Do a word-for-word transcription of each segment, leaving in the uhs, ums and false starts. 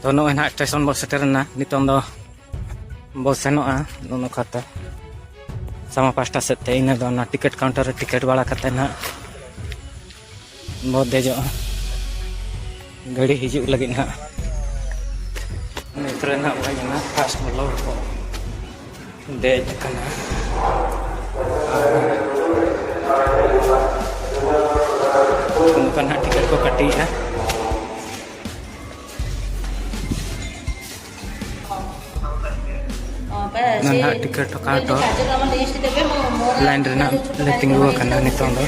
ᱛᱚ, ᱱᱚᱜᱼᱚᱭ ᱱᱟᱦᱟᱜ ᱥᱴᱮᱥᱚᱱ ᱵᱚ ᱥᱮᱴᱮᱨᱮᱱᱟ᱾ ᱱᱤᱛᱚᱝ ᱫᱚ ᱵᱚ ᱥᱮᱱᱚᱜᱼᱟ ᱱᱚᱜᱼᱚ ᱱᱚᱝᱠᱟ ᱛᱮ ᱥᱟᱢᱟ ᱯᱟᱥᱴᱟ ᱥᱮᱫ ᱛᱮ᱾ ᱤᱱᱟᱹ ᱫᱚ ᱚᱱᱟ ᱴᱤᱠᱤᱴ ᱠᱟᱣᱩᱱᱴᱟᱨ ᱨᱮ ᱴᱤᱠᱤᱴ ᱵᱟᱲᱟ ᱠᱟᱛᱮ ᱱᱟᱦᱟᱜ ᱵᱚ ᱫᱮᱡᱚᱜᱼᱟ ᱜᱟᱹᱰᱤ ᱦᱤᱡᱩᱜ ᱞᱟᱹᱜᱤᱫ ᱱᱟᱦᱟᱜ᱾ ᱱᱤᱛ ᱨᱮ ᱱᱟᱦᱟᱜ ᱵᱚ ᱦᱮᱡ ᱮᱱᱟ ᱯᱷᱟᱥᱴ ᱵᱞᱚᱠ ᱠᱚ᱾ ᱫᱮᱡ ᱟᱠᱟᱱᱟ᱾ ᱟᱨ ᱱᱚᱝᱠᱟ ᱱᱟᱦᱟᱜ ᱴᱤᱠᱤᱴ ᱠᱚ ᱠᱟᱹᱴᱤᱭᱮᱜᱼᱟ᱾ ᱚᱱᱟ ᱱᱟᱦᱟᱜ ᱴᱤᱠᱤᱴ ᱠᱟᱣᱩᱱᱴᱟᱨ ᱞᱟᱭᱤᱱ ᱨᱮ ᱱᱟᱦᱟᱜ ᱞᱮ ᱛᱤᱸᱜᱩ ᱟᱠᱟᱱᱟ ᱱᱤᱛᱚᱝ ᱫᱚ᱾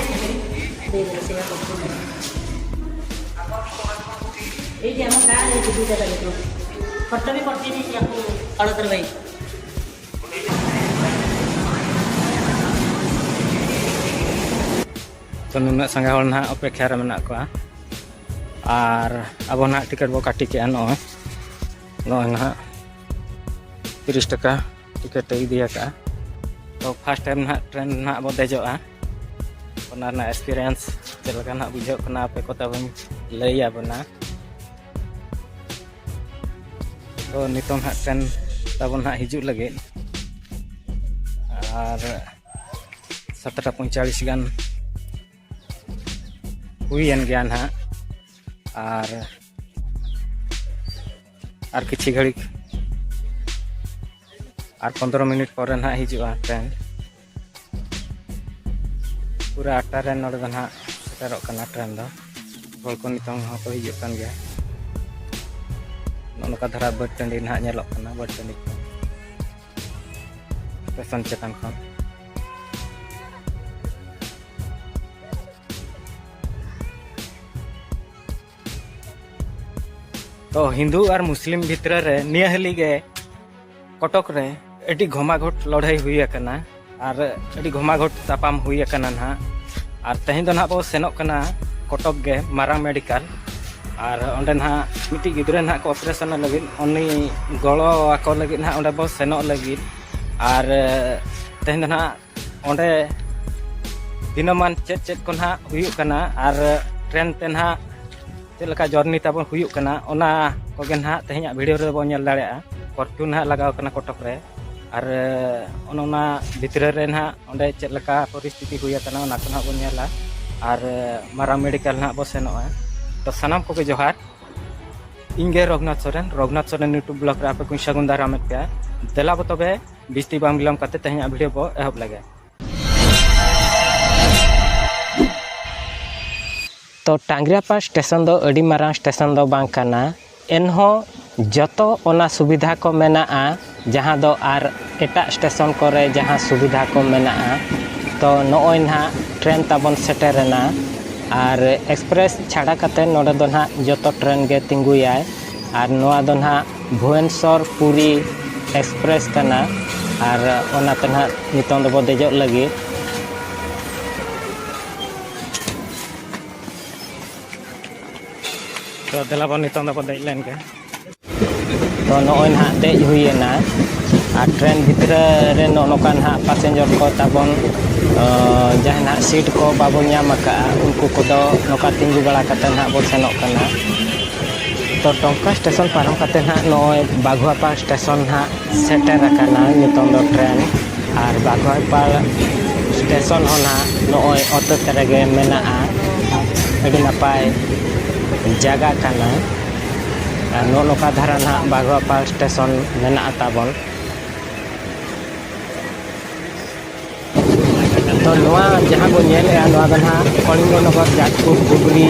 ᱛᱚ, ᱱᱩᱱᱟᱹᱜ ᱥᱟᱸᱜᱮ ᱦᱚᱲ ᱱᱟᱦᱟᱜ ᱚᱯᱮᱠᱷᱟ ᱨᱮ ᱢᱮᱱᱟᱜ ᱠᱚᱣᱟ᱾ ᱟᱨ ᱟᱵᱚ ᱱᱟᱦᱟᱜ ᱴᱤᱠᱤᱴ ᱵᱚ ᱠᱟᱹᱴᱤ ᱠᱮᱜᱼᱟ᱾ ᱱᱚᱜᱼᱚᱭ, ᱱᱚᱜᱼᱚᱭ ᱱᱟᱦᱟᱜ ᱛᱤᱨᱤᱥ ᱴᱟᱠᱟ ᱴᱤᱠᱤᱴ ᱮ ᱤᱫᱤ ᱟᱠᱟᱫᱼᱟ᱾ ᱛᱚ, ᱯᱷᱟᱥᱴ ᱴᱟᱭᱤᱢ ᱱᱟᱦᱟᱜ ᱴᱨᱮᱱ ᱱᱟᱦᱟᱜ ᱵᱚ ᱫᱮᱡᱚᱜᱼᱟ᱾ ᱚᱱᱟ ᱨᱮᱱᱟᱜ ᱮᱠᱥᱯᱤᱨᱤᱭᱮᱱᱥ ᱪᱮᱫ ᱞᱮᱠᱟ ᱱᱟᱦᱟᱜ ᱵᱩᱡᱷᱟᱹᱜ ᱠᱟᱱᱟ, ᱟᱯᱮ ᱠᱚ ᱛᱟᱵᱚᱱ ᱞᱟᱹᱭ ᱟᱵᱚᱱᱟ᱾ ᱛᱚ, ᱱᱤᱛᱚᱝ ᱱᱟᱦᱟᱜ ᱴᱨᱮᱱ ᱛᱟᱵᱚᱱ ᱱᱟᱦᱟᱜ ᱦᱤᱡᱩᱜ ᱞᱟᱹᱜᱤᱫ᱾ ᱟᱨ ᱥᱟᱛᱴᱟ ᱯᱚᱸᱭᱛᱟᱞᱞᱤᱥ ᱜᱟᱱ ᱦᱩᱭᱮᱱ ᱜᱮᱭᱟ ᱱᱟᱦᱟᱜ᱾ ᱟᱨ, ᱟᱨ ᱠᱤᱪᱷᱤ ᱜᱷᱟᱹᱲᱤᱡ, ᱟᱨ ᱯᱚᱱᱫᱽᱨᱚ ᱢᱤᱱᱤᱴ ᱯᱚᱨᱮ ᱱᱟᱦᱟᱜ ᱦᱤᱡᱩᱜᱼᱟ ᱴᱨᱮᱱ᱾ ᱯᱩᱨᱟᱹ ᱟᱴᱴᱟ ᱨᱮ ᱱᱚᱰᱮ ᱫᱚ ᱱᱟᱦᱟᱜ ᱥᱮᱴᱮᱨᱚᱜ ᱠᱟᱱᱟ ᱴᱨᱮᱱ ᱫᱚ᱾ ᱦᱚᱲ ᱠᱚ ᱱᱤᱛᱚᱝ ᱦᱚᱸᱠᱚ ᱦᱤᱡᱩᱜ ᱠᱟᱱ ᱜᱮᱭᱟ᱾ ᱱᱚᱜᱼᱚ ᱱᱚᱝᱠᱟ ᱫᱷᱟᱨᱟ ᱵᱟᱹᱨ ᱴᱟᱺᱰᱤ ᱱᱟᱦᱟᱜ ᱧᱮᱞᱚᱜ ᱠᱟᱱᱟ, ᱵᱟᱹᱨ ᱴᱟᱺᱰᱤ ᱠᱚ ᱥᱴᱮᱥᱚᱱ ᱪᱮᱛᱟᱱ ᱠᱷᱚᱱ᱾ ᱛᱚ, ᱦᱤᱱᱫᱩ ᱟᱨ ᱢᱩᱥᱞᱤᱢ ᱵᱷᱤᱛᱨᱤ ᱨᱮ ᱱᱤᱭᱟᱹ ᱦᱟᱹᱞᱤ ᱜᱮ ᱠᱚᱴᱚᱠ ᱨᱮ ᱟᱹᱰᱤ ᱜᱷᱚᱢᱟᱜᱷᱚᱴ ᱞᱟᱹᱲᱦᱟᱹᱭ ᱦᱩᱭ ᱟᱠᱟᱱᱟ ᱟᱨ ᱟᱹᱰᱤ ᱜᱷᱚᱢᱟᱜᱷᱚᱴ ᱛᱟᱯᱟᱢ ᱦᱩᱭ ᱟᱠᱟᱱᱟ ᱱᱟᱦᱟᱜ᱾ ᱟᱨ ᱛᱮᱦᱮᱧ ᱫᱚ ᱱᱟᱦᱟᱜ ᱵᱚ ᱥᱮᱱᱚᱜ ᱠᱟᱱᱟ ᱠᱚᱴᱚᱠ ᱜᱮ ᱢᱟᱨᱟᱝ ᱢᱮᱰᱤᱠᱟᱞ᱾ ᱟᱨ ᱚᱸᱰᱮ ᱱᱟᱦᱟᱜ ᱢᱤᱫᱴᱤᱡ ᱜᱤᱫᱽᱨᱟᱹ ᱱᱟᱦᱟᱜ ᱠᱚ ᱚᱯᱟᱨᱮᱥᱚᱱ ᱞᱟᱹᱜᱤᱫ, ᱩᱱᱤ ᱜᱚᱲᱚ ᱟᱠᱚ ᱞᱟᱹᱜᱤᱫ ᱱᱟᱦᱟᱜ ᱚᱸᱰᱮ ᱵᱚ ᱥᱮᱱᱚᱜ ᱞᱟᱹᱜᱤᱫ᱾ ᱟᱨ, ᱮ, ᱛᱮᱦᱮᱧ ᱫᱚ ᱱᱟᱦᱟᱜ ᱚᱸᱰᱮ ᱫᱤᱱᱟᱹᱢᱟᱱ ᱪᱮᱫ ᱪᱮᱫ ᱠᱚ ᱱᱟᱦᱟᱜ ᱦᱩᱭᱩᱜ ᱠᱟᱱᱟ ᱟᱨ ᱴᱨᱮᱱ ᱛᱮ ᱱᱟᱦᱟᱜ ᱪᱮᱫ ᱞᱮᱠᱟ ᱡᱚᱨᱱᱤ ᱛᱟᱵᱚᱱ ᱦᱩᱭᱩᱜ ᱠᱟᱱᱟ, ᱚᱱᱟ ᱠᱚᱜᱮ ᱱᱟᱦᱟᱜ ᱛᱮᱦᱮᱧᱟᱜ ᱵᱷᱤᱰᱤᱭᱳ ᱨᱮᱫᱚ ᱵᱚᱱ ᱧᱮᱞ ᱫᱟᱲᱮᱭᱟᱜᱼᱟ᱾ ᱠᱚᱨᱯᱷᱤᱭᱩ ᱱᱟᱦᱟᱜ ᱞᱟᱜᱟᱣ ᱠᱟᱱᱟ ᱠᱚᱴᱚᱠ ᱨᱮ, ᱟᱨ ᱚᱱᱮ ᱚᱱᱟ ᱵᱷᱤᱛᱨᱤ ᱨᱮ ᱱᱟᱦᱟᱜ ᱚᱸᱰᱮ ᱪᱮᱫ ᱞᱮᱠᱟ ᱯᱚᱨᱤᱥᱛᱷᱤᱛᱤ ᱦᱩᱭ ᱟᱠᱟᱱᱟ, ᱚᱱᱟ ᱠᱚ ᱱᱟᱦᱟᱜ ᱵᱚᱱ ᱧᱮᱞᱟ᱾ ᱟᱨ ᱢᱟᱨᱟᱝ ᱢᱮᱰᱤᱠᱮᱞ ᱱᱟᱦᱟᱜ ᱵᱚ ᱥᱮᱱᱚᱜᱼᱟ᱾ ᱛᱚ ᱥᱟᱱᱟᱢ ᱠᱚᱜᱮ ᱡᱚᱦᱟᱨ᱾ ᱤᱧ ᱜᱮ ᱨᱚᱜᱷᱩᱱᱟᱛᱷ ᱥᱚᱨᱮᱱ, ᱨᱚᱜᱷᱩᱱᱟᱛᱷ ᱥᱚᱨᱮᱱ ᱭᱩᱴᱩᱵᱽ ᱵᱞᱚᱜ ᱨᱮ ᱟᱯᱮ ᱠᱚᱧ ᱥᱟᱹᱜᱩᱱ ᱫᱟᱨᱟᱢᱮᱫ ᱯᱮᱭᱟ᱾ ᱫᱮᱞᱟ ᱵᱚ ᱛᱚᱵᱮ ᱵᱤᱥᱛᱤ ᱵᱟᱝ ᱵᱤᱞᱚᱢ ᱠᱟᱛᱮ ᱛᱮᱦᱮᱧᱟᱜ ᱵᱷᱤᱰᱤᱭᱳ ᱵᱚ ᱮᱦᱚᱵ ᱞᱮᱜᱮ᱾ ᱛᱚ ᱴᱟᱝᱜᱽᱨᱤᱭᱟᱯᱟᱲ ᱥᱴᱮᱥᱚᱱ ᱫᱚ ᱟᱹᱰᱤ ᱢᱟᱨᱟᱝ ᱥᱴᱮᱥᱚᱱ ᱫᱚ ᱵᱟᱝ ᱠᱟᱱᱟ, ᱮᱱᱦᱚᱸ ᱡᱚᱛᱚ ᱚᱱᱟ ᱥᱩᱵᱤᱫᱷᱟ ᱠᱚ ᱢᱮᱱᱟᱜᱼᱟ, ᱡᱟᱦᱟᱸ ᱫᱚ ᱟᱨ ᱮᱴᱟᱜ ᱥᱴᱮᱥᱚᱱ ᱠᱚᱨᱮ ᱡᱟᱦᱟᱸ ᱥᱩᱵᱤᱫᱷᱟ ᱠᱚ ᱢᱮᱱᱟᱜᱼᱟ᱾ ᱛᱚ ᱱᱚᱜᱼᱚᱭ ᱱᱟᱦᱟᱜ ᱴᱨᱮᱱ ᱛᱟᱵᱚᱱ ᱥᱮᱴᱮᱨᱮᱱᱟ, ᱟᱨ ᱮᱠᱥᱯᱨᱮᱥ ᱪᱷᱟᱰᱟ ᱠᱟᱛᱮ ᱱᱚᱰᱮ ᱫᱚ ᱱᱟᱦᱟᱜ ᱡᱚᱛᱚ ᱴᱨᱮᱱ ᱜᱮ ᱛᱤᱸᱜᱩᱭᱟᱭ᱾ ᱟᱨ ᱱᱚᱣᱟ ᱫᱚ ᱱᱟᱦᱟᱜ ᱵᱷᱩᱵᱚᱱᱮᱥᱚᱨ ᱯᱩᱨᱤ ᱮᱠᱥᱯᱨᱮᱥ ᱠᱟᱱᱟ᱾ ᱟᱨ ᱚᱱᱟᱛᱮ ᱱᱟᱦᱟᱜ ᱱᱤᱛᱚᱝ ᱫᱚᱵᱚ ᱫᱮᱡᱚᱜ ᱞᱟᱹᱜᱤᱫ᱾ ᱛᱚ ᱫᱮᱞᱟ ᱵᱚᱱ ᱱᱤᱛᱚᱝ ᱫᱚᱵᱚ ᱫᱮᱡ ᱞᱮᱱ ᱜᱮ᱾ ᱛᱚ ᱱᱚᱜᱼᱚᱭ ᱱᱟᱦᱟᱜ ᱫᱮᱡ ᱦᱩᱭᱮᱱᱟ᱾ ᱟᱨ ᱴᱨᱮᱱ ᱵᱷᱤᱛᱨᱤ ᱨᱮ ᱱᱚᱜᱼᱚ ᱱᱚᱝᱠᱟ ᱱᱟᱦᱟᱜ ᱯᱟᱥᱮᱧᱡᱚᱨ ᱠᱚ ᱛᱟᱵᱚᱱ, ᱚ, ᱡᱟᱦᱟᱸ ᱱᱟᱦᱟᱜ ᱥᱤᱴ ᱠᱚ ᱵᱟᱵᱚᱱ ᱧᱟᱢ ᱟᱠᱟᱫᱼᱟ, ᱩᱱᱠᱩ ᱠᱚᱫᱚ ᱱᱚᱝᱠᱟ ᱛᱤᱸᱜᱩ ᱵᱟᱲᱟ ᱠᱟᱛᱮ ᱱᱟᱦᱟᱜ ᱵᱚᱱ ᱥᱮᱱᱚᱜ ᱠᱟᱱᱟ᱾ ᱛᱚ ᱴᱚᱢᱠᱟ ᱥᱴᱮᱥᱚᱱ ᱯᱟᱨᱚᱢ ᱠᱟᱛᱮ ᱱᱟᱦᱟᱜ ᱱᱚᱜᱼᱚᱭ ᱵᱟᱜᱷᱩᱣᱟᱯᱟᱲ ᱥᱴᱮᱥᱚᱱ ᱱᱟᱦᱟᱜ ᱥᱮᱴᱮᱨ ᱟᱠᱟᱱᱟ ᱱᱤᱛᱚᱝ ᱫᱚ ᱴᱨᱮᱱ᱾ ᱟᱨ ᱵᱟᱜᱷᱣᱟᱯᱟᱲ ᱥᱴᱮᱥᱚᱱ ᱦᱚᱸ ᱱᱟᱦᱟᱜ ᱱᱚᱜᱼᱚᱭ ᱚᱛᱚᱛ ᱨᱮᱜᱮ ᱢᱮᱱᱟᱜᱼᱟ᱾ ᱟᱹᱰᱤ ᱱᱟᱯᱟᱭ ᱡᱟᱭᱜᱟ ᱠᱟᱱᱟ᱾ ᱟᱨ ᱱᱚᱜᱼᱚ ᱱᱚᱝᱠᱟ ᱫᱷᱟᱨᱟ ᱱᱟᱦᱟᱜ ᱵᱟᱜᱷᱣᱟᱯᱟᱲ ᱥᱴᱮᱥᱚᱱ ᱢᱮᱱᱟᱜᱼᱟ ᱛᱟᱵᱚᱱ᱾ ᱛᱚ ᱱᱚᱣᱟ ᱡᱟᱦᱟᱸ ᱵᱚᱱ ᱧᱮᱞᱮᱫᱼᱟ, ᱱᱚᱣᱟ ᱫᱚ ᱱᱟᱦᱟᱜ ᱠᱚᱞᱤᱝᱜᱚ ᱱᱚᱜᱚᱨ ᱡᱟᱡᱽᱯᱩᱨ ᱰᱩᱜᱽᱨᱤ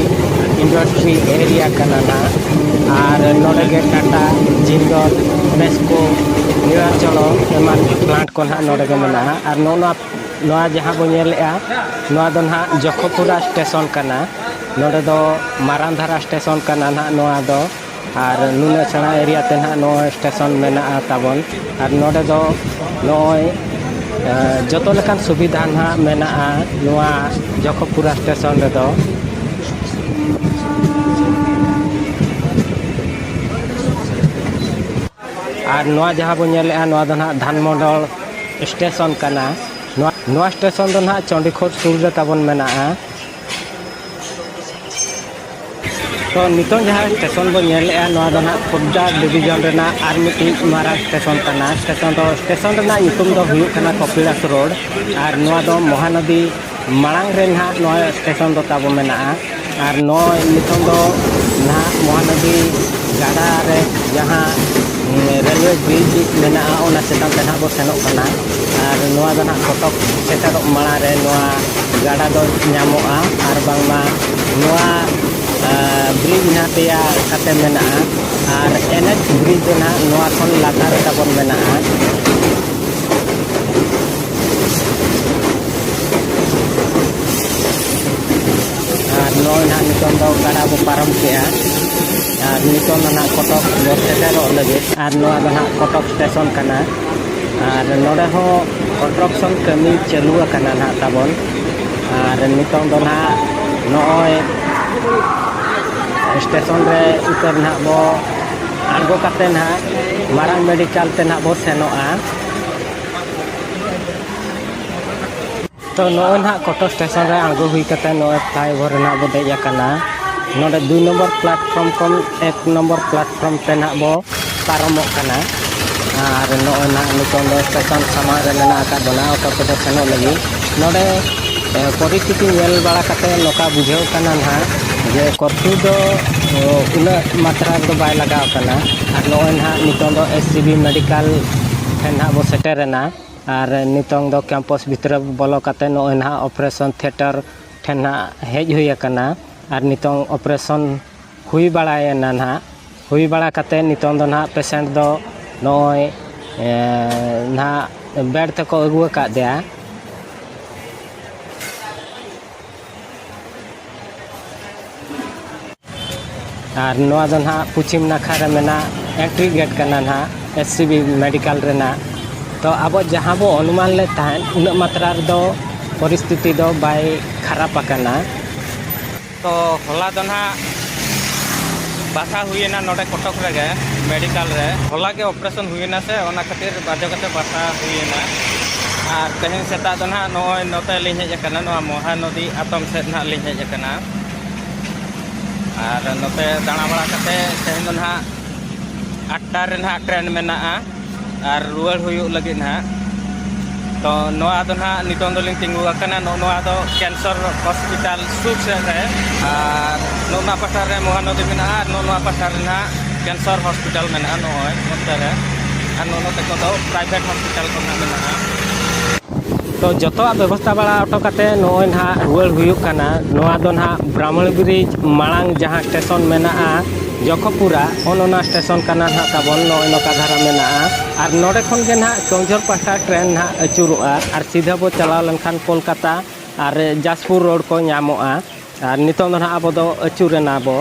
ᱤᱱᱰᱟᱥᱴᱨᱤ ᱮᱨᱤᱭᱟ ᱠᱟᱱᱟ ᱱᱟᱦᱟᱜ᱾ ᱟᱨ ᱱᱚᱰᱮ ᱜᱮ ᱴᱟᱴᱟ, ᱡᱤᱱᱫᱚᱞ, ᱱᱮᱥᱠᱳ, ᱱᱤᱨᱟᱪᱚᱞᱚ ᱮᱢᱟᱱ ᱯᱞᱟᱱᱴ ᱠᱚ ᱱᱟᱦᱟᱜ ᱱᱚᱰᱮ ᱜᱮ ᱢᱮᱱᱟᱜᱼᱟ᱾ ᱟᱨ ᱱᱚᱜᱼᱚ ᱱᱚᱣᱟ, ᱱᱚᱣᱟ ᱡᱟᱦᱟᱸ ᱵᱚᱱ ᱧᱮᱞᱮᱫᱼᱟ, ᱱᱚᱣᱟ ᱫᱚ ᱱᱟᱦᱟᱜ ᱡᱚᱠᱷᱚᱯᱩᱨᱟ ᱥᱴᱮᱥᱚᱱ ᱠᱟᱱᱟ᱾ ᱱᱚᱰᱮ ᱫᱚ ᱢᱟᱨᱟᱝ ᱫᱷᱟᱨᱟ ᱥᱴᱮᱥᱚᱱ ᱠᱟᱱᱟ ᱱᱟᱦᱟᱜ ᱱᱚᱣᱟ ᱫᱚ᱾ ᱟᱨ ᱱᱩᱱᱟᱹᱜ ᱥᱮᱬᱟ ᱮᱨᱤᱭᱟ ᱛᱮ ᱱᱟᱦᱟᱜ ᱱᱚᱜᱼᱚᱭ ᱥᱴᱮᱥᱚᱱ ᱢᱮᱱᱟᱜᱼᱟ ᱛᱟᱵᱚᱱ᱾ ᱟᱨ ᱱᱚᱰᱮ ᱫᱚ ᱱᱚᱜᱼᱚᱭ, ᱮ, ᱡᱚᱛᱚ ᱞᱮᱠᱟᱱ ᱥᱩᱵᱤᱫᱷᱟ ᱱᱟᱦᱟᱜ ᱢᱮᱱᱟᱜᱼᱟ ᱱᱚᱣᱟ ᱡᱚᱠᱷᱚᱯᱩᱨᱟ ᱥᱴᱮᱥᱚᱱ ᱨᱮᱫᱚ᱾ ᱟᱨ ᱱᱚᱣᱟ ᱡᱟᱦᱟᱸ ᱵᱚᱱ ᱧᱮᱞᱮᱫᱼᱟ, ᱱᱚᱣᱟ ᱫᱚ ᱱᱟᱦᱟᱜ ᱫᱷᱟᱱᱢᱚᱱᱰᱚᱞ ᱥᱴᱮᱥᱚᱱ ᱠᱟᱱᱟ᱾ ᱱᱚᱣᱟ, ᱱᱚᱣᱟ ᱥᱴᱮᱥᱚᱱ ᱫᱚ ᱱᱟᱦᱟᱜ ᱪᱚᱱᱰᱤᱠᱷᱳᱞ ᱥᱩᱨ ᱨᱮ ᱛᱟᱵᱚᱱ ᱢᱮᱱᱟᱜᱼᱟ᱾ ᱛᱚ ᱱᱤᱛᱚᱝ ᱡᱟᱦᱟᱸ ᱥᱴᱮᱥᱚᱱ ᱵᱚᱱ ᱧᱮᱞᱮᱫᱼᱟ, ᱱᱚᱣᱟ ᱫᱚ ᱱᱟᱦᱟᱜ ᱠᱷᱩᱨᱫᱟ ᱰᱤᱵᱤᱡᱚᱱ ᱨᱮᱱᱟᱜ ᱟᱨ ᱢᱤᱫᱴᱤᱡ ᱢᱟᱨᱟᱝ ᱥᱴᱮᱥᱚᱱ ᱠᱟᱱᱟ᱾ ᱥᱴᱮᱥᱚᱱ ᱫᱚ, ᱥᱴᱮᱥᱚᱱ ᱨᱮᱱᱟᱜ ᱧᱩᱛᱩᱢ ᱫᱚ ᱦᱩᱭᱩᱜ ᱠᱟᱱᱟ ᱠᱚᱯᱤᱞᱟᱥ ᱨᱳᱰ, ᱟᱨ ᱱᱚᱣᱟ ᱫᱚ ᱢᱚᱦᱟᱱᱚᱫᱤ ᱢᱟᱲᱟᱝ ᱨᱮ ᱱᱟᱦᱟᱜ ᱱᱚᱣᱟ ᱥᱴᱮᱥᱚᱱ ᱫᱚ ᱛᱟᱵᱚ ᱢᱮᱱᱟᱜᱼᱟ᱾ ᱟᱨ ᱱᱚᱜᱼᱚᱭ ᱱᱤᱛᱚᱝ ᱫᱚ ᱱᱟᱦᱟᱜ ᱢᱚᱦᱟᱱᱚᱫᱤ ᱜᱟᱰᱟ ᱨᱮ ᱡᱟᱦᱟᱸ, ᱩᱸ, ᱨᱮᱞᱣᱮ ᱵᱨᱤᱡᱽ ᱢᱮᱱᱟᱜᱼᱟ, ᱚᱱᱟ ᱪᱮᱛᱟᱱ ᱛᱮ ᱱᱟᱦᱟᱜ ᱵᱚ ᱥᱮᱱᱚᱜ ᱠᱟᱱᱟ᱾ ᱟᱨ ᱱᱚᱣᱟ ᱫᱚ ᱱᱟᱦᱟᱜ ᱠᱚᱴᱚᱠ ᱥᱮᱴᱮᱨᱚᱜ ᱢᱟᱲᱟᱝ ᱨᱮ ᱱᱚᱣᱟ ᱜᱟᱰᱟ ᱫᱚ ᱧᱟᱢᱚᱜᱼᱟ, ᱟᱨ ᱵᱟᱝᱢᱟ ᱱᱚᱣᱟ, ᱟ, ᱵᱨᱤᱡᱽ ᱱᱟᱦᱟᱜ ᱛᱮᱭᱟᱨ ᱠᱟᱛᱮ ᱢᱮᱱᱟᱜᱼᱟ᱾ ᱟᱨ ᱮᱱ ᱮᱪ ᱵᱨᱤᱡᱽ ᱫᱚ ᱱᱟᱦᱟᱜ ᱱᱚᱣᱟ ᱠᱷᱚᱱ ᱞᱟᱛᱟᱨ ᱨᱮ ᱛᱟᱵᱚᱱ ᱢᱮᱱᱟᱜᱼᱟ᱾ ᱟᱨ ᱱᱚᱜᱼᱚᱭ ᱱᱟᱦᱟᱜ ᱱᱤᱛᱚᱝ ᱫᱚ ᱜᱟᱰᱟ ᱵᱚ ᱯᱟᱨᱚᱢ ᱠᱮᱜᱼᱟ᱾ ᱟᱨ ᱱᱤᱛᱚᱝ ᱫᱚ ᱱᱟᱦᱟᱜ ᱠᱚᱴᱚᱠ ᱵᱚ ᱥᱮᱴᱮᱨᱚᱜ ᱞᱟᱹᱜᱤᱫ᱾ ᱟᱨ ᱱᱚᱣᱟ ᱫᱚ ᱱᱟᱦᱟᱜ ᱠᱚᱴᱚᱠ ᱥᱴᱮᱥᱚᱱ ᱠᱟᱱᱟ᱾ ᱟᱨ ᱱᱚᱰᱮ ᱦᱚᱸ construction ᱠᱟᱹᱢᱤ ᱪᱟᱹᱞᱩ ᱟᱠᱟᱱᱟ ᱱᱟᱦᱟᱜ ᱛᱟᱵᱚᱱ᱾ ᱟᱨ ᱱᱤᱛᱚᱝ ᱫᱚ ᱱᱟᱦᱟᱜ ᱱᱚᱜᱼᱚᱭ ᱥᱴᱮᱥᱚᱱ ᱨᱮ ᱩᱛᱟᱹᱨ ᱱᱟᱦᱟᱜ ᱵᱚ ᱟᱬᱜᱚ ᱠᱟᱛᱮ ᱱᱟᱦᱟᱜ ᱢᱟᱨᱟᱝ ᱢᱮᱰᱤᱠᱮᱞ ᱛᱮ ᱱᱟᱦᱟᱜ ᱵᱚ ᱥᱮᱱᱚᱜᱼᱟ᱾ ᱛᱚ ᱱᱚᱜᱼᱚᱭ ᱱᱟᱦᱟᱜ ᱠᱚᱴᱚᱠ ᱥᱴᱮᱥᱚᱱ ᱨᱮ ᱟᱬᱜᱚ ᱦᱩᱭ ᱠᱟᱛᱮ ᱱᱚᱜᱼᱚᱭ ᱯᱷᱞᱟᱭᱳᱵᱷᱟᱨ ᱨᱮ ᱱᱟᱦᱟᱜ ᱵᱚ ᱫᱮᱡ ᱟᱠᱟᱱᱟ᱾ ᱱᱚᱰᱮ ᱫᱩᱭ ᱱᱚᱢᱵᱚᱨ ᱯᱞᱟᱴᱯᱷᱨᱚᱢ ᱠᱷᱚᱱ ᱮᱠ ᱱᱚᱢᱵᱚᱨ ᱯᱞᱟᱴᱯᱷᱨᱚᱢ ᱛᱮ ᱱᱟᱦᱟᱜ ᱵᱚ ᱯᱟᱨᱚᱢᱚᱜ ᱠᱟᱱᱟ᱾ ᱟᱨ ᱱᱚᱜᱼᱚᱭ ᱱᱟᱦᱟᱜ ᱱᱤᱛᱚᱝ ᱫᱚ ᱥᱴᱮᱥᱚᱱ ᱥᱟᱢᱟᱝ ᱨᱮ ᱢᱮᱱᱟᱜ ᱟᱠᱟᱫ ᱵᱚᱱᱟ, ᱚᱴᱳ ᱛᱮᱵᱚ ᱥᱮᱱᱚᱜ ᱞᱟᱹᱜᱤᱫ᱾ ᱱᱚᱰᱮ, ᱮ, ᱯᱚᱨᱤᱥᱛᱷᱤᱛᱤ ᱧᱮᱞ ᱵᱟᱲᱟ ᱠᱟᱛᱮ ᱱᱚᱝᱠᱟ ᱵᱩᱡᱷᱟᱹᱣ ᱠᱟᱱᱟ ᱱᱟᱦᱟᱜ ᱡᱮ ᱠᱚᱨᱯᱷᱤᱭᱩ ᱫᱚ, ᱚ, ᱩᱱᱟᱹᱜ ᱢᱟᱛᱨᱟ ᱨᱮᱫᱚ ᱵᱟᱭ ᱞᱟᱜᱟᱣ ᱠᱟᱱᱟ᱾ ᱟᱨ ᱱᱚᱜᱼᱚᱭ ᱱᱟᱦᱟᱜ ᱱᱤᱛᱚᱝ ᱫᱚ ᱮᱥ ᱥᱤ ᱵᱤ ᱢᱮᱰᱤᱠᱮᱞ ᱴᱷᱮᱱ ᱱᱟᱦᱟᱜ ᱵᱚ ᱥᱮᱴᱮᱨᱮᱱᱟ᱾ ᱟᱨ ᱱᱤᱛᱚᱝ ᱫᱚ ᱠᱮᱢᱯᱟᱥ ᱵᱷᱤᱛᱨᱤ ᱵᱚᱞᱚ ᱠᱟᱛᱮ ᱱᱚᱜᱼᱚᱭ ᱱᱟᱦᱟᱜ ᱚᱯᱟᱨᱮᱥᱚᱱ ᱛᱷᱤᱭᱮᱴᱟᱨ ᱴᱷᱮᱱ ᱱᱟᱦᱟᱜ ᱦᱮᱡ ᱦᱩᱭ ᱟᱠᱟᱱᱟ᱾ ᱟᱨ ᱱᱤᱛᱚᱝ ᱚᱯᱟᱨᱮᱥᱚᱱ ᱦᱩᱭ ᱵᱟᱲᱟᱭᱮᱱᱟ ᱱᱟᱦᱟᱜ᱾ ᱦᱩᱭ ᱵᱟᱲᱟ ᱠᱟᱛᱮ ᱱᱤᱛᱚᱝ ᱫᱚ ᱱᱟᱦᱟᱜ ᱯᱮᱥᱮᱱᱴ ᱫᱚ ᱱᱚᱜᱼᱚᱭ, ᱮ, ᱱᱟᱦᱟᱜ ᱵᱮᱰ ᱛᱮᱠᱚ ᱟᱹᱜᱩ ᱟᱠᱟᱫᱮᱭᱟ᱾ ᱟᱨ ᱱᱚᱣᱟ ᱫᱚ ᱱᱟᱦᱟᱜ ᱯᱚᱪᱷᱤᱢ ᱱᱟᱠᱷᱟ ᱨᱮ ᱢᱮᱱᱟᱜ ᱮᱱᱴᱨᱤ ᱜᱮᱴ ᱠᱟᱱᱟ ᱱᱟᱦᱟᱜ ᱮᱥ ᱥᱤ ᱵᱤ ᱢᱮᱰᱤᱠᱮᱞ ᱨᱮᱱᱟᱜ᱾ ᱛᱚ ᱟᱵᱚ ᱡᱟᱦᱟᱸ ᱵᱚ ᱚᱱᱩᱢᱟᱱ ᱞᱮᱫ ᱛᱟᱦᱮᱸᱫ, ᱩᱱᱟᱹᱜ ᱢᱟᱛᱨᱟ ᱨᱮᱫᱚ ᱯᱚᱨᱤᱥᱛᱷᱤᱛᱤ ᱫᱚ ᱵᱟᱭ ᱠᱷᱟᱨᱟᱯ ᱟᱠᱟᱱᱟ᱾ ᱛᱚ ᱦᱚᱞᱟ ᱫᱚ ᱱᱟᱦᱟᱜ ᱵᱟᱥᱟ ᱦᱩᱭᱮᱱᱟ ᱱᱚᱰᱮ ᱠᱚᱴᱚᱠ ᱨᱮᱜᱮ ᱢᱮᱰᱤᱠᱮᱞ ᱨᱮ᱾ ᱦᱚᱞᱟ ᱜᱮ ᱚᱯᱟᱨᱮᱥᱚᱱ ᱦᱩᱭᱮᱱᱟ ᱥᱮ, ᱚᱱᱟ ᱠᱷᱟᱹᱛᱤᱨ ᱵᱟᱫᱽᱫᱷᱚ ᱠᱟᱛᱮ ᱵᱟᱥᱟ ᱦᱩᱭᱮᱱᱟ᱾ ᱟᱨ ᱛᱮᱦᱮᱧ ᱥᱮᱛᱟᱜ ᱫᱚ ᱱᱟᱦᱟᱜ ᱱᱚᱜᱼᱚᱭ ᱱᱚᱛᱮ ᱞᱤᱧ ᱦᱮᱡ ᱟᱠᱟᱱᱟ, ᱱᱚᱣᱟ ᱢᱚᱦᱟᱱᱚᱫᱤ ᱟᱛᱚᱢ ᱥᱮᱫ ᱱᱟᱦᱟᱜ ᱞᱤᱧ ᱦᱮᱡ ᱟᱠᱟᱱᱟ᱾ ᱟᱨ ᱱᱚᱛᱮ ᱫᱟᱬᱟ ᱵᱟᱲᱟ ᱠᱟᱛᱮ ᱛᱮᱦᱮᱧ ᱫᱚ ᱱᱟᱦᱟᱜ ᱟᱴᱴᱟ ᱨᱮ ᱱᱟᱦᱟᱜ ᱴᱨᱮᱱ ᱢᱮᱱᱟᱜᱼᱟ ᱟᱨ ᱨᱩᱣᱟᱹᱲ ᱦᱩᱭᱩᱜ ᱞᱟᱹᱜᱤᱫ ᱱᱟᱦᱟᱜ᱾ ᱛᱚ ᱱᱚᱣᱟ ᱫᱚ ᱱᱟᱦᱟᱜ ᱱᱤᱛᱚᱝ ᱫᱚᱞᱤᱧ ᱛᱤᱸᱜᱩ ᱟᱠᱟᱱᱟ, ᱱᱚᱜᱼᱚ ᱱᱚᱣᱟ ᱫᱚ ᱠᱮᱱᱥᱟᱨ ᱦᱚᱥᱯᱤᱴᱟᱞ ᱥᱩᱨ ᱥᱮᱫ ᱨᱮ᱾ ᱟᱨ ᱱᱚᱜᱼᱚ ᱱᱚᱣᱟ ᱯᱟᱦᱴᱟ ᱨᱮ ᱢᱚᱦᱟᱱᱚᱫᱤ ᱢᱮᱱᱟᱜᱼᱟ ᱟᱨ ᱱᱚᱜᱼᱚ ᱱᱚᱣᱟ ᱯᱟᱦᱴᱟ ᱨᱮ ᱱᱟᱦᱟᱜ ᱠᱮᱱᱥᱟᱨ ᱦᱚᱥᱯᱤᱴᱟᱞ ᱢᱮᱱᱟᱜᱼᱟ, ᱱᱚᱜᱼᱚᱭ ᱱᱚᱛᱮ ᱨᱮ᱾ ᱟᱨ ᱱᱚᱜᱼᱚ ᱱᱚᱛᱮ ᱠᱚᱫᱚ ᱯᱨᱟᱭᱵᱷᱮᱴ ᱦᱚᱥᱯᱤᱴᱟᱞ ᱠᱚ ᱱᱟᱦᱟᱜ ᱢᱮᱱᱟᱜᱼᱟ᱾ ᱛᱚ ᱡᱚᱛᱚᱣᱟᱜ ᱵᱮᱵᱚᱥᱛᱷᱟ ᱵᱟᱲᱟ ᱦᱚᱴᱚ ᱠᱟᱛᱮ ᱱᱚᱜᱼᱚᱭ ᱱᱟᱦᱟᱜ ᱨᱩᱣᱟᱹᱲ ᱦᱩᱭᱩᱜ ᱠᱟᱱᱟ᱾ ᱱᱚᱣᱟ ᱫᱚ ᱱᱟᱦᱟᱜ ᱵᱨᱟᱦᱢᱚᱬ ᱵᱨᱤᱡᱽ ᱢᱟᱲᱟᱝ ᱡᱟᱦᱟᱸ ᱥᱴᱮᱥᱚᱱ ᱢᱮᱱᱟᱜᱼᱟ ᱡᱚᱠᱷᱚᱯᱩᱨᱟ, ᱚᱱ ᱚᱱᱟ ᱥᱴᱮᱥᱚᱱ ᱠᱟᱱᱟ ᱱᱟᱦᱟᱜ ᱛᱟᱵᱚᱱ᱾ ᱱᱚᱜᱼᱚᱭ ᱱᱚᱝᱠᱟ ᱫᱷᱟᱨᱟ ᱢᱮᱱᱟᱜᱼᱟ᱾ ᱟᱨ ᱱᱚᱰᱮ ᱠᱷᱚᱱ ᱜᱮ ᱱᱟᱦᱟᱜ ᱠᱮᱣᱡᱷᱚᱨ ᱯᱟᱦᱴᱟ ᱴᱨᱮᱱ ᱱᱟᱦᱟᱜ ᱟᱹᱪᱩᱨᱚᱜᱼᱟ ᱟᱨ ᱥᱤᱫᱷᱟᱹ ᱵᱚ ᱪᱟᱞᱟᱣ ᱞᱮᱱᱠᱷᱟᱱ ᱠᱳᱞᱠᱟᱛᱟ ᱟᱨ ᱡᱟᱡᱽᱯᱩᱨ ᱨᱳᱰ ᱠᱚ ᱧᱟᱢᱚᱜᱼᱟ᱾ ᱟᱨ ᱱᱤᱛᱚᱝ ᱫᱚ ᱱᱟᱦᱟᱜ ᱟᱵᱚ ᱫᱚ ᱟᱹᱪᱩᱨ ᱮᱱᱟ ᱵᱚ᱾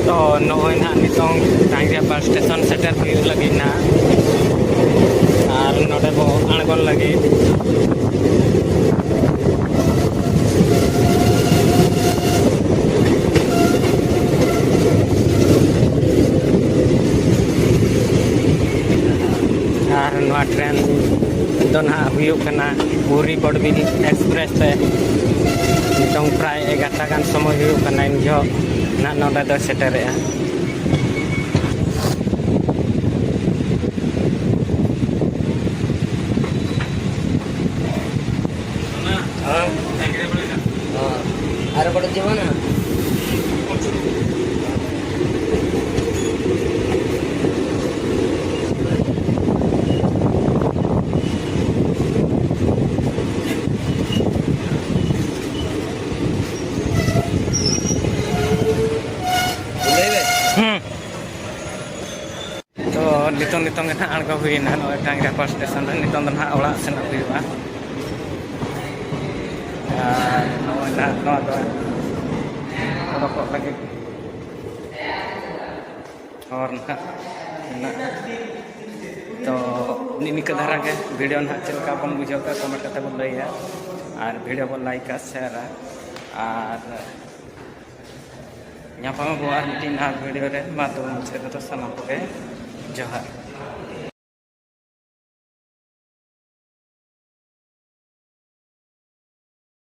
ᱛᱚ ᱱᱚᱜᱼᱚᱭ ᱱᱟᱦᱟᱜ ᱱᱤᱛᱚᱝ ᱴᱟᱝᱜᱤᱭᱟᱯᱟᱲ ᱥᱴᱮᱥᱚᱱ ᱥᱮᱴᱮᱨ ᱦᱩᱭᱩᱜ ᱞᱟᱹᱜᱤᱫ ᱱᱟᱦᱟᱜ, ᱟᱨ ᱱᱚᱰᱮ ᱵᱚ ᱟᱬᱜᱚᱱ ᱞᱟᱹᱜᱤᱫ᱾ ᱟᱨ ᱱᱚᱣᱟ ᱴᱨᱮᱱ ᱫᱚ ᱱᱟᱦᱟᱜ ᱦᱩᱭᱩᱜ ᱠᱟᱱᱟ ᱯᱩᱨᱤ ᱵᱚᱰᱵᱤᱞ ᱮᱠᱥᱯᱨᱮᱥ ᱛᱮ᱾ ᱱᱤᱛᱚᱝ ᱯᱨᱟᱭ ᱮᱜᱟᱨᱚᱴᱟ ᱜᱟᱱ ᱥᱚᱢᱚᱭ ᱦᱩᱭᱩᱜ ᱠᱟᱱᱟ, ᱤᱱ ᱡᱚᱦᱚᱜ ᱱᱟᱦᱟᱜ ᱱᱚᱰᱮ ᱫᱚ ᱥᱮᱴᱮᱨᱮᱜᱼᱟ᱾ ᱦᱮᱸ᱾ ᱦᱮᱸ᱾ ᱟᱨ ᱵᱟᱲᱮ ᱡᱤᱵᱚᱱᱟ᱾ ᱞᱟᱹᱭ ᱢᱮ᱾ ᱦᱩᱸ᱾ ᱛᱚ ᱱᱤᱛᱚᱝ ᱱᱤᱛᱚᱝ ᱜᱮ ᱱᱟᱦᱟᱜ ᱟᱬᱜᱚ ᱦᱩᱭᱱᱟ ᱱᱚᱜᱼᱚᱭ ᱴᱟᱝᱜᱤᱭᱟᱯᱟᱲ ᱥᱴᱮᱥᱚᱱ ᱨᱮ᱾ ᱱᱤᱛᱚᱝ ᱫᱚ ᱱᱟᱦᱟᱜ ᱚᱲᱟᱜ ᱥᱮᱱᱚᱜ ᱦᱩᱭᱩᱜᱼᱟ᱾ ᱟᱨ ᱱᱚᱜᱼᱚᱭ ᱱᱟᱦᱟᱜ ᱱᱚᱣᱟ ᱫᱚ ᱚᱰᱚᱠᱚᱜ ᱞᱟᱹᱜᱤᱫ ᱦᱚᱨ ᱱᱟᱦᱟᱜ ᱢᱮᱱᱟᱜᱼᱟ᱾ ᱛᱚ ᱱᱤ-, ᱱᱤᱝᱠᱟᱹ ᱫᱷᱟᱨᱟ ᱜᱮ ᱵᱷᱤᱰᱤᱭᱳ ᱱᱟᱦᱟᱜ ᱪᱮᱫ ᱞᱮᱠᱟ ᱵᱚᱱ ᱵᱩᱡᱷᱟᱹᱣ ᱠᱮᱫᱟ, ᱠᱚᱢᱮᱱᱴ ᱠᱟᱛᱮ ᱵᱚᱱ ᱞᱟᱹᱭᱟ᱾ ᱟᱨ ᱵᱷᱤᱰᱤᱭᱳ ᱵᱚᱱ ᱞᱟᱭᱤᱠᱟ, ᱥᱮᱭᱟᱨᱟ᱾ ᱟᱨ ᱧᱟᱯᱟᱢ ᱟᱵᱚ ᱟᱨ ᱢᱤᱫᱴᱤᱡ ᱱᱟᱣᱟ ᱵᱷᱤᱰᱤᱭᱳ ᱨᱮ᱾ ᱢᱟ ᱛᱚᱵᱮ ᱢᱩᱪᱟᱹᱫ ᱨᱮᱫᱚ ᱥᱟᱱᱟᱢ ᱠᱚᱜᱮ ᱡᱚᱦᱟᱨ᱾